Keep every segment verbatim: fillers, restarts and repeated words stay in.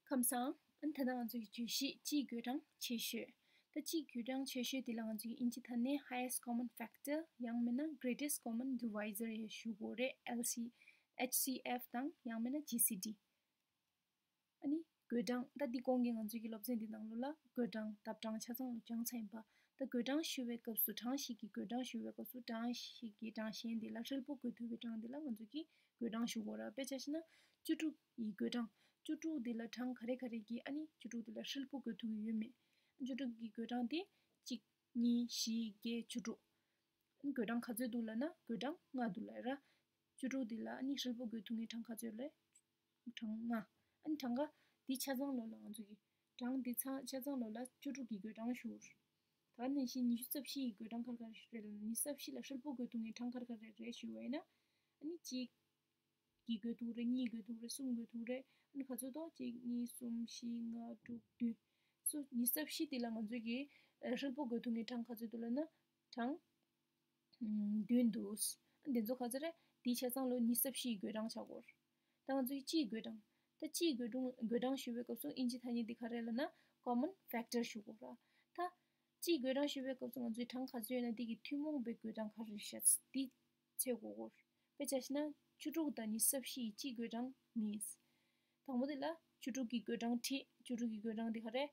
ཁམས་བཟང་། ཨ་ནི་ད་ལྟ་ང་ཚོ་གི་བརྗོད་གཞི་སྤྱིའི་བགོད་གྲངས་ཆེ་ཤོས། ད་སྤྱིའི་བགོད་གྲངས་ཆེ་ཤོས་དེ་ལ་ང་ཚོ་གི་ཨིན་ཇི་ཐ་སྙད་highest common factor ཡང་མིན་ན་greatest common divisor ཡང་ཞུ་དགོས་རེད། L C H C F དང་ཡང་མིན་ན་G C D། ཨ་ནི་བགོད་གྲངས། ད་འདི་གོང་གི་ང་ཚོའི་གི་སློབ་ཚན་འདི་ནང་ལོགས་ལ་བགོད་གྲངས་ལྡབ་གྲངས་ཆ་ཚང་ལ་སྦྱངས་ཚར་ཡིན་པ། ད་བགོད་གྲངས་ཞུ་བའི་སྐབས་སུ་གྲངས་ཤིག་གི་བགོད་གྲངས་ཞུ་བའི་སྐབས་སུ་གྲངས་ཤིག་གི་གྲངས་གཞན་འདི་ལ་ཧྲིལ་པོ་བགོད་ཐུབ་པའི་གྲངས་འདི་ལ་ང་ཚོ་གིས་བགོད་གྲངས་ཞུ་དགོས་ར། དཔེ་ཆ་བཞག་ན་བཅུ་དྲུག་ཡི་བགོད་གྲངས། བཅུ་དྲུག་འདི་ལ་གྲངས་ག་རེ་ག་རེ་གི་ཨ་ནི་བཅུ་དྲུག་འདི་ལ་ཧྲིལ་པོ་བགོད་ཐུབ་ཀྱི་ཡོད་མེད། བཅུ་དྲུག་གི་བགོད་གྲངས་དེ་གཅིག་གཉིས། བཞི། བརྒྱད། བཅུ་དྲུག་ཨ་ནི་བགོད་གྲངས་ག་ཚོད་འདུག་ལབ་ན་བགོད་གྲངས་ལྔ་འདུག་ལབ་ར། བཅུ་དྲུག་འདི་ལ་ཨ་ནི་ཧྲིལ་པོ་བགོད་ཐུབ་མཁན་གྲངས་ག་ཚོད་རེད། གྲངས་ལྔ། ཨ་ནི་གྲངས་ཀ་འདི་ཆ་ཚང་ལོ་ལ་ང་ཚོ་གི་གྲངས་འདི་ཚང་ཆ་ཚང་ལོ་ལ་བཅུ་དྲུག་གི་བགོད་གྲངས་ཞུ། ད་ནང་བཞིན་ཉི་ཤུ་རྩ་བཞི་ཡི་བགོད་གྲངས་ག་རེ་ག་རེ་རེད་ལབ་ན། ཉི་ཤུ་རྩ་བཞི་ལ་ཧྲིལ་པོ་བགོད་ཐུབ་མཁན་གྲངས་ག་རེ་ག་རེ་རེད་ཞུ་བ་ཡིན་ན། ཨ་ནི་གཅིག་གིས་བགོད་ཐུབ་རེད། གཉིས་བགོད་ཐུབ་རེད། གསུམ་བགོད་ཐུབ་རེད། ཨ་ནི་ག་ཚོད་འདུག་གཅིག་གཉིས་གསུམ་བཞི་ལྔ་དྲུག་བདུན། སོ་ཉི་ཤུ་རྩ་བཞི་འདི་ལ་ང་ཚོ་གི་ཨ་ཧྲིལ་པོ་བགོད་ཐུབ་མཁན་གྲངས་ག་ཚོད་འདུག་ལབ་ན་གྲངས་བདུན་འདུག་འདི་ཚོ་ག་ཚོད་རེད། འདི་ཆ་ཚང་ལོ་ཉི་ཤུ་རྩ་བཞི་ཡི་བགོད་གྲངས་ཆགས་ཀྱི་ཡོད་རེད། ད་ང་ཚོ་གི་སྤྱིའི་བགོད་གྲངས། ད་སྤྱིའི་བགོད་གྲངས་བགོད་གྲངས་ཞུ་བའི་སྐབས་སུ་ཨིན་ཇི་ཐ་སྙད་འདི་ག་རེ་ལབ་ན་common factor ཞུ་དགོས་ར། ད་སྤྱིའི་བགོད་གྲངས་ཞུ་བའི་སྐབས་སུ་ང་ཚོའི་གྲངས་ག་ཚོད་ཡོད་ན་དེ་གི་ཐུན་མོང་བའི་བགོད་གྲངས་ག་རེ་རེད་ཤག་འདི་འཚོལ་དགོས་ཀྱི་ཡོད་རེད། དཔེ་ཆ་བཞག་ན་བཅུ་དྲུག་དང་ཉི་ཤུ་རྩ་བཞི་ཡི་སྤྱིའི་བགོད་གྲངས་གཉིས། དང་པོ་དེ་ལ་བཅུ་དྲུག་གི་བགོད་གྲངས་བྲིས། བཅུ་དྲུག་གི་བགོད་གྲངས་དེ་ག་རེ།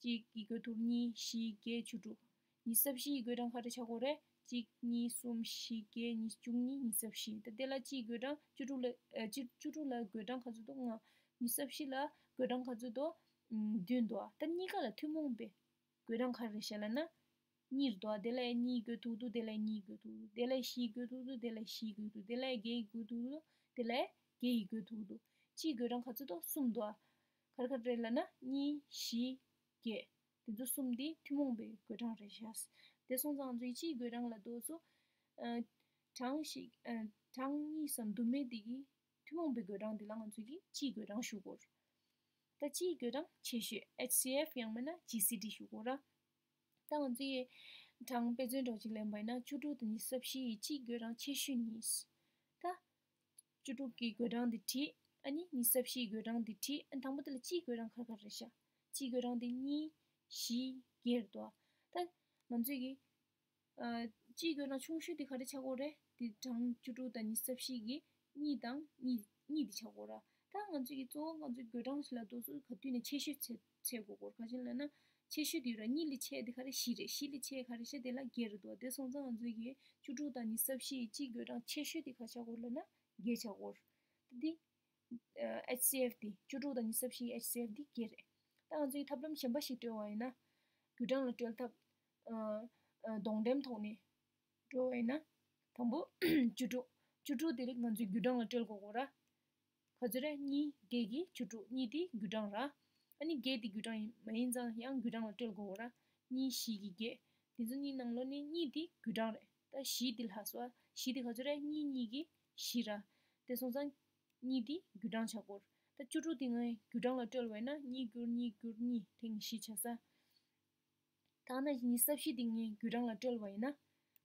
གཅིག་གིས་བགོས་ཐུབ། གཉིས། བཞི། བརྒྱད། བཅུ་དྲུག་ཉི་ཤུ་རྩ་བཞི་ཡི་བགོད་གྲངས་ག་རེ་ཆགས་ཀྱི་ཡོད་རེད། གཅིག་གཉིས། གསུམ། བཞི། བརྒྱད། ཉི་ཤུ། བཅུ་གཉིས། ཉི་ཤུ་རྩ་བཞི། ད་དེ་ལ་སྤྱིའི་བགོད་གྲངས་བཅུ་དྲུག་ལ་ཨ་བཅུ་བཅུ་དྲུག་ལ་བགོད་གྲངས་ག་ཚོད་འདུག་ལྔ། ཉི་ཤུ་རྩ་བཞི་ལ་བགོད་གྲངས་ག་ཚོད་འདུག་ཨམ་བདུན་འདུག་ད་གཉིས་ཀ་ལ་ཐུན་མོང་བའི་བགོད་གྲངས་ག་རེ་རེད་ཤག་ལབ་ན། གཉིས་རེད་འདུག་དེ་ལ་གཉིས་བགོས་ཐུབ་འདུག་དེ་ལ་གཉིས་བགོས་ཐུབ་འདུག་དེ་ལ་བཞི་བགོས་ཐུབ་འདུག་དེ་ལ་བཞི་བགོས་ཐུབ། དེ་ལ་བརྒྱད་བགོས་ཐུབ་འདུག་དེ་ལ་བརྒྱད་ཡིས་བགོས་ཐུབ་འདུག་སྤྱིའི་བགོད་གྲངས་ག་ཚོད་འདུག་གསུམ་འདུག་ག་རེ་ག་རེ་རེད་ལབ་ན་གཉིས། བཞི། བརྒྱད། དེ་ཚོ་གསུམ་དེ་ཐུན་མོང་བའི་བགོད་གྲངས་རེད་ཤག་དེ་སོང་ཙང་ང་ཚོའི་སྤྱིའི་བགོད་གྲངས་ལ་འདུག་སེ་ཨ་གྲངས་ཤིག་ཨ་གྲངས་གཉིས་སམ་དུ་མའི་དེ་གི་ཐུན་མོང་བའི་བགོད་གྲངས་དེ་ལ་ང་ཚོ་གིས་སྤྱིའི་བགོད་གྲངས་ཞུ་གི་ཡོད་རེད། ད་སྤྱིའི་བགོད་གྲངས་ཆེ་ཤོས་H C F ཡང་མིན་ན་G C D ཞུ་གི་ཡོད་རེད། ད་ང་ཚོ་ཡི་གྲངས་དཔེ་མཚོན་འདྲ་ཅིག་ལེན་པ་ཡིན་ན་བཅུ་དྲུག་དང་ཉི་ཤུ་རྩ་བཞི་ཡི་སྤྱིའི་བགོད་གྲངས་ཆེ་ཤོས་གཉིས། ད་བཅུ་དྲུག་གི་བགོད་གྲངས་འདི་བྲིས། ཨ་ནི་ཉི་ཤུ་རྩ་བཞི་ཡི་བགོད་གྲངས་འདི་བྲིས། ཨ་ནི་དང་པོ་དེ་ལ་སྤྱིའི་བགོད་གྲངས་ག་རེ་ག་རེ་རེད་ཤག་སྤྱིའི་བགོད་གྲངས་འདི་གཉིས། བཞི། བརྒྱད་རེད་འདུག་ད་ང་ཚོས་ཀྱི་ཨ་སྤྱིའི་བགོད་གྲངས་ཆུང་ཤོས་དེ་ག་རེ་ཆགས་ཀྱི་ཡོད་རེད། དེ་གྲངས་བཅུ་དྲུག་དང་ཉི་ཤུ་རྩ་བཞི་གི་གཉིས་དང་གཉིས་གཉིས་དེ་ཆགས་ཀྱི་ཡོད་རེད། ད་ང་ཚོས་ཀྱི་གཙོ་བོ་ང་ཚོའི་བགོད་གྲངས་ལ་འདུག་སེ་ག་དུས་ནས་ཆེ་ཤོས་འཚོལ་འཚོལ་དགོས་ཀྱི་ཡོད་རེད། ག་ཅི་ལབ་ན་ཆེ་ཤོས་དེ་ཡོད་རེད། གཉིས་ལས་ཆེ་དེ་ག་རེ། བཞི་རེད། བཞི་ལས་ཆེ་ག་རེ་ཤག་དེ་ལ་བརྒྱད་རེད་འདུག་དེ་སོང་ཙང་ང་ཚོས་ཀྱི་བཅུ་དྲུག་དང་ཉི་ཤུ་རྩ་བཞི་ཡི་སྤྱིའི་བགོད་གྲངས་ཆེ་ཤོས་དེ་ག་ཆགས་ཀྱི་ཡོད་རེད་ལབ་ན་བརྒྱད་ཆགས་ཀྱི་ཡོད་རེད། ད་དེ་ཨ་H C F དེ་བཅུ་དྲུག་དང་ཉི་ཤུ་རྩ་བཞི་ཡི་H C F དེ་བརྒྱད་རེད། ད་ང་ཚོས་ཐབས་ལམ་གཞན་པ་ཞིག་བཀྲོལ་བ་ཡིན་ན། བགོད་གྲངས་ལ་བཀྲོལ་ཐབས། ཨ་ཨ་སྡོང་འགྲེམས་ཐོག་ནས་བཀྲོལ་བ་ཡིན་ན། དང་པོ་བཅུ་དྲུག་བཅུ་དྲུག་དེ་ང་ཚོས་བགོད་གྲངས་ལ་བཀྲོལ་དགོས་ཀྱི་ཡོད་རེད། ག་ཚོད་རེད། གཉིས་བརྒྱད་ཀྱི་བཅུ་དྲུག་གཉིས་དེ་བགོད་གྲངས་རེད། ཨ་ནི་བརྒྱད་དེ་བགོད་གྲངས་ཡིན་མ་ཡིན་ཙང་ཡང་བགོད་གྲངས་ལ་བཀྲོལ་དགོས་ཀྱི་ཡོད་རེད། གཉིས། བཞི་གི་བརྒྱད། དེ་ཚོ་གཉིས་ནང་ལོགས་ནས་གཉིས་དེ་བགོད་གྲངས་རེད། ད་བཞི་དེ་ལྷག་སོང་། བཞི་དེ་ག་ཚོད་རེད། གཉིས་གཉིས་ཀྱི་བཞི་རེད། དེ་སོང་ཙང་གཉིས་དེ་བགོད་གྲངས་ཆགས་ཀྱི་ཡོད་རེད། ད་བཅུ་དྲུག་དེ་ངས་བགོད་གྲངས་ལ་བཀྲོལ་བ་ཡིན་ན་གཉིས་བསྒྱུར་གཉིས་བསྒྱུར་གཉིས་ཐེངས་བཞི་ཆགས་ས། ད་ནང་བཞིན་ཉི་ཤུ་རྩ་བཞི་དེ་ངས་བགོད་གྲངས་ལ་བཀྲོལ་བ་ཡིན་ན།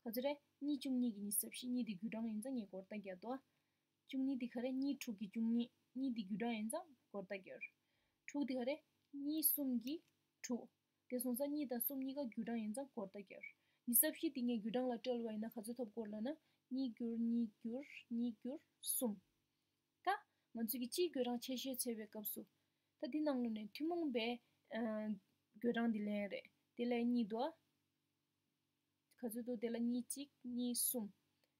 ག་ཚོད་རེད། གཉིས་བཅུ་གཉིས་ཀྱི་ཉི་ཤུ་རྩ་བཞི། གཉིས་དེ་བགོད་གྲངས་ཡིན་ཙང་ངས་སྒོར་རྟགས་བརྒྱབ་འདུག་བཅུ་གཉིས་དེ་ག་རེ། གཉིས་དྲུག་གི་བཅུ་གཉིས། གཉིས་དེ་བགོད་གྲངས་ཡིན་ཙང་སྒོར་རྟགས་བརྒྱབ། དྲུག་དེ་ག་རེ། གཉིས་གསུམ་གྱི་དྲུག་དེ་སོང་ཙང་གཉིས་དང་གསུམ་གཉིས་ཀ་བགོད་གྲངས་ཡིན་ཙང་སྒོར་རྟགས་བརྒྱབ། ཉི་ཤུ་རྩ་བཞི་དེ་ངས་བགོད་གྲངས་ལ་བཀྲོལ་བ་ཡིན་ན་ག་ཚོད་ཐོབ་ཀྱི་ཡོད་རེད་ལབ་ན། གཉིས་བསྒྱུར་གཉིས་བསྒྱུར་གཉིས་བསྒྱུར་གསུམ། ད་ང་ཚོས་ཀྱི་སྤྱིའི་བགོད་གྲངས་ཆེ་ཤོས་འཚོལ་བའི་སྐབས་སུ། ད་འདི་ནང་ལོགས་ནས་ཐུན་མོང་པའི་ཨ་བགོད་གྲངས་འདི་ལེན་རེད། དེ་ལ་གཉིས་འདུག་ཨ། ག་ཚོད་འདུག་དེ་ལ་གཉིས་གཅིག་གཉིས་གསུམ།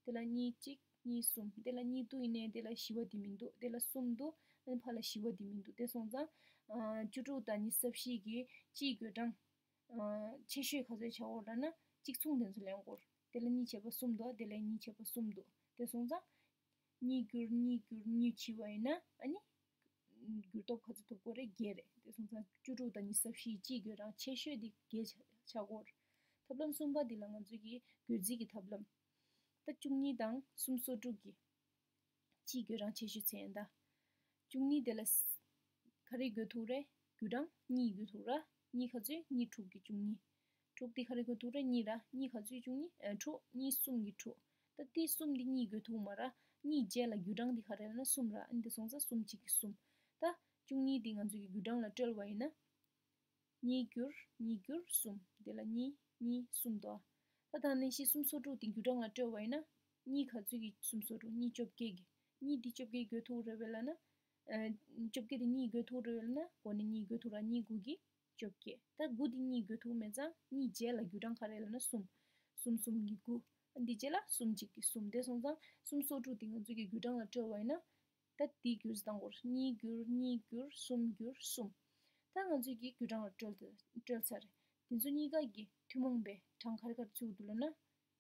དེ་ལ་གཉིས་གཅིག་གཉིས་གསུམ། དེ་ལ་གཉིས་འདུག་ཡིན་ནའི་དེ་ལ་བཞི་པ་དེ་མི་འདུག་དེ་ལ་གསུམ་འདུག་ཨ་ནི་ཕར་ལ་བཞི་པ་དེ་མི་འདུག་དེ་སོང་ཙང་ཨ་བཅུ་དྲུག་དང་ཉི་ཤུ་རྩ་བཞི་གི་སྤྱིའི་བགོད་གྲངས་ཨ་ཆེ་ཤོས་ག་ཚོད་ཆགས་ཀྱི་ཡོད་རེད་ལབ་ན་གཅིག་མཚུངས་དེ་ཚོ་ལེན་དགོས་རེད། དེ་ལ་གཉིས་བྱས་པ་གསུམ་འདུག་དེ་ལ་གཉིས་བྱས་པ་གསུམ་འདུག་དེ་སོང་ཙང་། གཉིས་བསྒྱུར་གཉིས་བསྒྱུར་གཉིས་བྱས་པ་ཡིན་ན་ཨ་ནི། བསྒྱུར་སྟོབས་ག་ཚོད་ཐོབ་ཀྱི་ཡོད་རེད། བརྒྱད་རེད། དེ་སོང་ཙང་བཅུ་དྲུག་དང་ཉི་ཤུ་རྩ་བཞི་སྤྱིའི་བགོད་གྲངས་ཆེ་ཤོས་དེ་བརྒྱད་ཆགས་ཀྱི་ཡོད་རེད། ཐབས་ལམ་གསུམ་པ་འདི་ལ་ང་ཚོས་ཀྱི་བགོད་རྩིས་ཀྱི་ཐབས་ལམ། ད་བཅུ་གཉིས་དང་སུམ་སོ་དྲུག་གི་སྤྱིའི་བགོད་གྲངས་ཆེ་ཤོས་འཚོལ་ཡིན་ད། བཅུ་གཉིས་དེ་ལ་ག་རེ་བགོད་ཐུབ་རེད། བགོད་གྲངས་གཉིས་བགོད་ཐུབ་ར། གཉིས་ག་ཚོད། གཉིས་དྲུག་གི་བཅུ་གཉིས། དྲུག་དེ་ག་རེ་བགོད་ཐུབ་རེད། གཉིས་ར། གཉིས་ག་ཚོད། བཅུ་གཉིས། ཨ་དྲུག་གཉིས་གསུམ་གྱི་དྲུག་ད་དེ་གསུམ་དེ་གཉིས་བགོད་ཐུབ་མ་ར། གཉིས་རྗེས་ལ་བགོད་གྲངས་དེ་ག་རེ་ལབ་ན་གསུམ་ར། ཨ་ནི་དེ་སོང་ཙང་གསུམ་གཅིག་གི་གསུམ། ད་ བཅུ་གཉིས་འདི་ང་ཚོས་ཀྱི་བསྒྱུར་གྲངས་ལ་བཀྲོལ་བ་ཡིན་ན། གཉིས་བསྒྱུར་གཉིས་བསྒྱུར་གསུམ། དེ་ལ་གཉིས་གཉིས་གསུམ་དོ། ད་ད་ནང་བཞིན་སུམ་སོ་དྲུག་དེ་བསྒྱུར་གྲངས་ལ་བཀྲོལ་བ་ཡིན་ན། གཉིས་ག་ཚོད་ཀྱི་སུམ་སོ་དྲུག་གཉིས་བཅོ་བརྒྱད་ཀྱི། གཉིས་འདི་བཅོ་བརྒྱད་བགོ་ཐུབ་རེད་པས་ལབ་ན། ཨ། བཅོ་བརྒྱད་དེ་གཉིས་བགོ་ཐུབ་རེད་པས་ལབ་ན། འགོ་ནས་གཉིས་བགོ་ཐུབ་ར། གཉིས་དགུ་གི་བཅོ་བརྒྱད། ད་དགུ་འདི་གཉིས་བགོ་ཐུབ་མེད་ཙང་། གཉིས་རྗེས་ལ་བསྒྱུར་གྲངས་ག་རེ་ལབ་ན་གསུམ། གསུམ་གསུམ་གྱི་དགུ། འདི་རྗེས་ལ་གསུམ་གཅིག་གི་གསུམ། དེ་སོང་ཙང་སུམ་སོ་དྲུག་དེ་ང་ཚོས་ཀྱི་བསྒྱུར་གྲངས་ལ་བཀྲོལ་བ་ཡིན་ན། ད་དེ་བསྒྱུར་ཟེར་བཏང་དགོས། གཉིས་བསྒྱུར་གཉིས་བསྒྱུར་གསུམ་བསྒྱུར་གསུམ། ད་ང་ཚོས་ཀྱི་བསྒྱུར་གྲངས་ལ་བཀྲོལ་ཏེ་བཀྲོལ་ཚར་རེད། དེ་ཚོ་གཉིས་ཀ་གི་ཐུན་མོང་པའི་གྲངས་ག་རེ་ག་རེ་ཚུད་འདུག་ལབ་ན།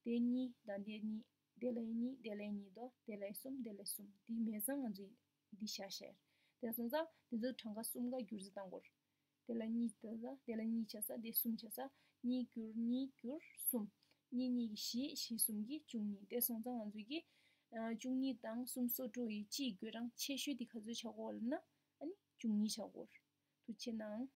དེ་གཉིས་དང་དེ་གཉིས། དེ་ལ་ཡང་གཉིས། དེ་ལ་ཡང་གཉིས་དོ། དེ་ལ་ཡང་གསུམ། དེ་ལ་ཡང་གསུམ། དེ་མེད་ཙང་ང་ཚོས་འདི་བཞག་བཞག་རེད། དེ་སོང་ཙང་དེ་ཚོ་གྲངས་ཀ་གསུམ་ཀ་བསྒྱུར་ཟེར་བཏང་དགོས། དེ་ལ་གཉིས་བཏང་ཙང་དེ་ལ་གཉིས་ཆགས་ས། དེ་གསུམ་ཆགས་ས། གཉིས་བསྒྱུར་གཉིས་བསྒྱུར་གསུམ། གཉིས་གཉིས་ཀྱི་བཞི། བཞི་གསུམ་གྱི་བཅུ་གཉིས། དེ་སོང་ཙང་ང་ཚོས་ཀྱི་ཨ། བཅུ་གཉིས་དང་སུམ་སོ་དྲུག་ཡི་སྤྱིའི་བགོད་གྲངས་ཆེ་ཤོས་དེ་ག་ཚོད་ཆགས་ཀྱི་ཡོད་ལབ་ན། ཨ་ནི་བཅུ་གཉིས་ཆགས་ཀྱི་ཡོད་རེད། ཐུགས་རྗེ་གནང་།